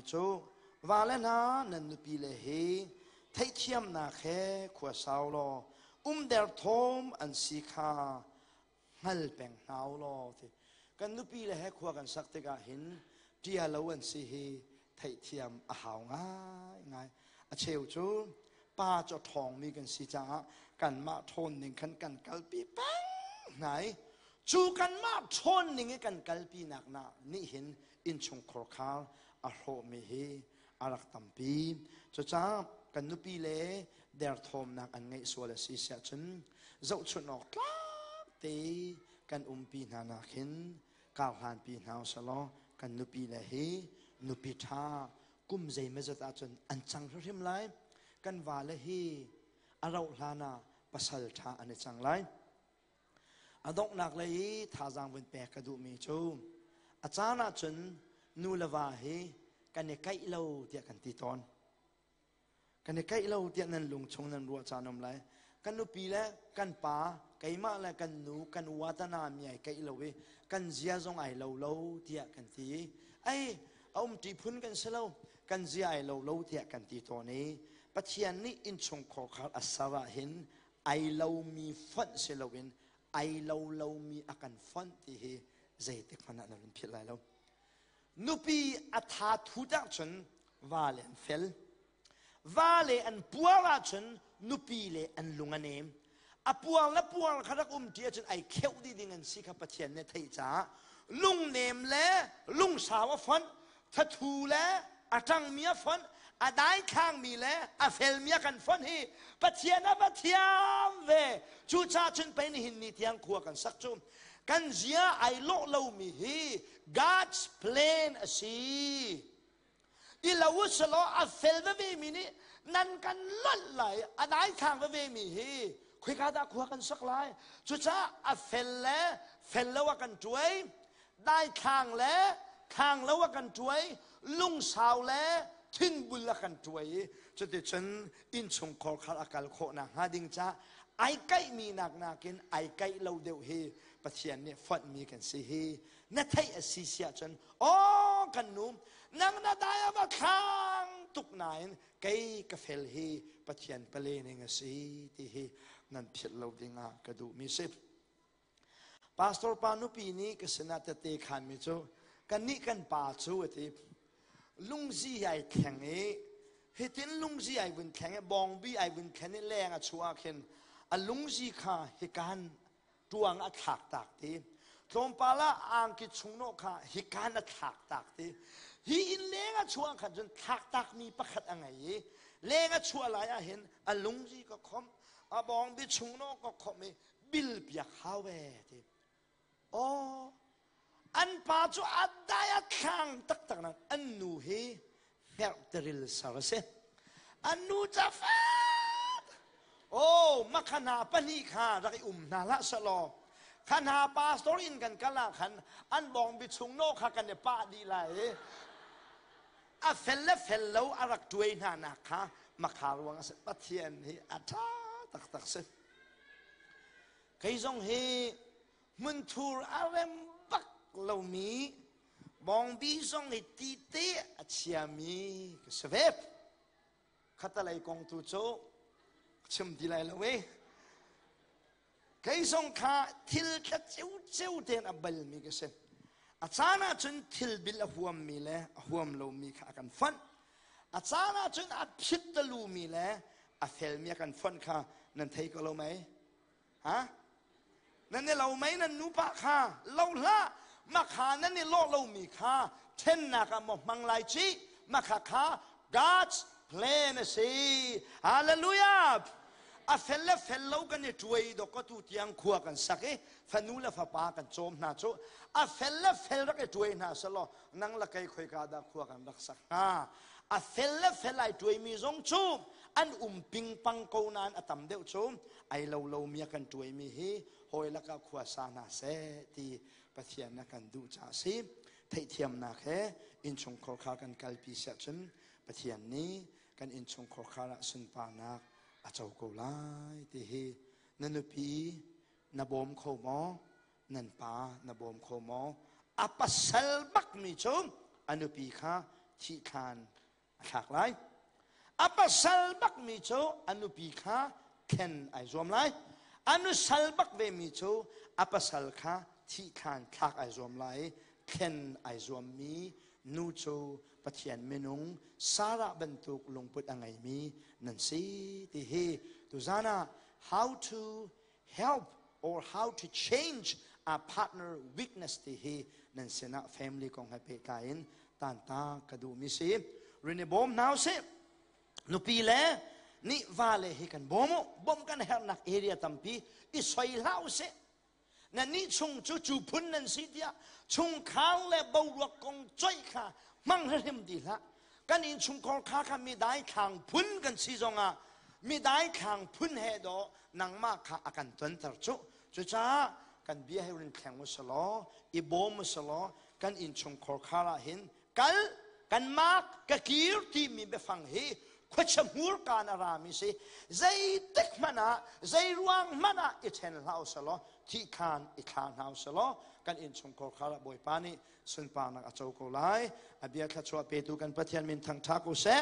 Cu vale hna nan nupile hi theihthiamnak he khua sau law umder thawm an si kha hngal peng hna u law ti. Kan nupile he khua kan sak tikah hin ṭia lo an si hi theihthiam a hau ngaingai. A cheu cu pa cu a ṭhawngmi kan si caah kanmah ṭhawn ning khan kan kalpi peng hna i cu kanmah ṭhawn ning i kan kalpinak na nih hin innchungkhar khar a hrawhmi hi a rak tampi. Cucaah kan nupi le derthawmnak an ngeih sual a si siah cun zohchunh awk tlak te kan umpi hna nak hin kar hlanpi hna usalaw kan nupi le hi nupi ṭha kum zeimazat ahcun an cang hrimhrim lai. Kan vale hi a rauh hlan ah pasal ṭha an i cang lai. A donghnak lei i thazaang vun pek ka duhmi cu a caan ahcun nu le va hi kan i kaih lo tiah kan ti tawn. Kan i kaih lo tiah nan lung chung nan ruah caan um lai. Kan nupi le kan pa, keimah le kan nu, kan uatana mi ai kaih lo i kan zia zong ai lo lo tiah kan ti. Ai, a umṭi phun kan si lo, kan zia ai lo lo tiah kan ti tawn i Pathian nih innchungkhar khar a ser ah hin ai lomi fonh si loin ai lo lomi a kan fonh ti hi zeitik hmanh ah na run philh lai lo. Nupi a tha thut ahcun vale an fel. Vale an puar ahcun nupi le an lung a nem. A puar le puar kha rak um ṭi ahcun ai kheuh dih ding an si kha Pathian nih a theih caah lungnem le lungsau a fonh, thathu le a ṭangmi a fonh, a daithlangmi le a felmi a kan fonh hi Pathian a va thiam ve. Cucaah cun pei nihin ni tiang khua kan sak cu kan zia ai lawh lomi hi God's plan a si. I lo u selaw a fel veve mi nih nan kan lonh lai, a daithlang veve mi hi khoika dah khua kan sak lai. Cucaah a fel le fel lo a kan ṭuai, daithlang le thlang lo a kan ṭuai, lungsau le thinbul a kan ṭuai i cuticun innchungkhar khal a kal khawh nakhnga ding ca ai kaihmi nak nakin ai kaih lo deuh hi Pathian nih fonhmi kan si hi na theih a si si ahcun aw kan nu nang na dai a va thlang tuk nain kei ka fel hi Pathian pale ning a si ti hi nan philh lo ding ah ka duhmi si. Pastor pa nupi nih ka sinah tette khanmi cu kannih kan pa cu a ti. Lungzi ai thleng i hitin lungzi ai vun thleng i bawngbi ai vun thlen i leng a chuah ah khin a lungzi kha hikan tuang a thlak tak ti. Tlawmpal ah angki chungnawh kha hikan a thlak tak ti. Hi inn leng a chuah khan cun thlak takmi pakhat a ngei i leng a chuah lai ah hin a lungzi ka khomh a bawngbi chungnawh ka khomh i bil piak hau ve ti aw an pa cu a dai a thlang taktak nan an nu hi hngerhteril sar a si an nu ca fat oh makhana pahnih kha rak i um hna hlah selaw kha hna pastor in kan kal ah khan an bawngbi chung no kha kan i pah dih lai i a fel le fel lo a rak tuai hna nak kha makha ruang a si pathian hi a ṭha taktak si Kei zong hi hmunthur a rem bak lomi bawngbi zong hi tite a chiami ka si ve. Khatalei kong tu cu chim ti lai lo e. Kei zong kha thil tla ceuceu tein a balmi ka si. A caan ahcun thil bil a huammi le a huam lomi kha a kan fonh. A caan ahcun a phit talumi le a felmi a kan fonh kha nan thei ko lo mei? Ha? Nan i lo mei nan nupa kha lo hlah makha nan i lawh lomi kha ṭhennak ah maw hmang lai ci makha kha God's plan a si. Hallelujah! A fel le fel lo kan i ṭuai dok ka tu tiang khua kan sak i fanu le fapa kan cawm hna cu a fel le fel rak i ṭuai hna selaw nang le kei khoika dah khua kan rak sak hnga a fel le fel ai ṭuaimi zong cu an um pingpang ko nain a tam deuh cu ai lo lomi a kan ṭuaimi hi hawi lakah khua sa hna seh ti Pathian na kan duh caah si theihthiamnak he innchungkhar kha kan kalpi siah cun Pathian nih kan innchungkhar khar ah sunparnak a co ko lai ti hi na nupi na bawm kho maw nan pa na bawm kho maw a pasal bakmi cu a nupi kha Thihthlan a thlak lai. A pasal bakmi cu a nupi kha thlen ai zuam lai. A nusal bak vemi cu a pasal kha thihthlan thlak ai zuam lai i thlen ai zuammi nu cu Pathian minung Sarah bantuk lungput a ngeimi nan si ti hi tuzan ah how to help or how to change a partner weakness ti hi nan sinah family kong he pehtlai in tanta ka duhmi si. Rini bawm hna usih. Nupi le nih va le hi kan bawm u. Bawm kan herhnak area tampi i soi hlah usih. Na nih chung cu cu phun nan si tiah chungkhar le boruak kong coih kha hmang hrim ti hlah. Kan innchungkhar kha kha mi daithlang phun kan si zongah mi daithlang phun he dawh nangmah kha a kan tonter cu. Cucaah kan bia he rin thleng u selaw i bawm u selaw kan innchungkhar khar ah hin kal kan mak ka kir timi biafang hi khuachia hmurka in a rami si. Zeitik hmanh ah, zei ruang hmanh ah i ṭhen hlah u selaw thihkhan i thla hna u selaw kan innchungkhar khar ah Bawipa nih sunparnak a co ko lai. A bia thluachuah petu kan Pathian min thangṭha ko seh.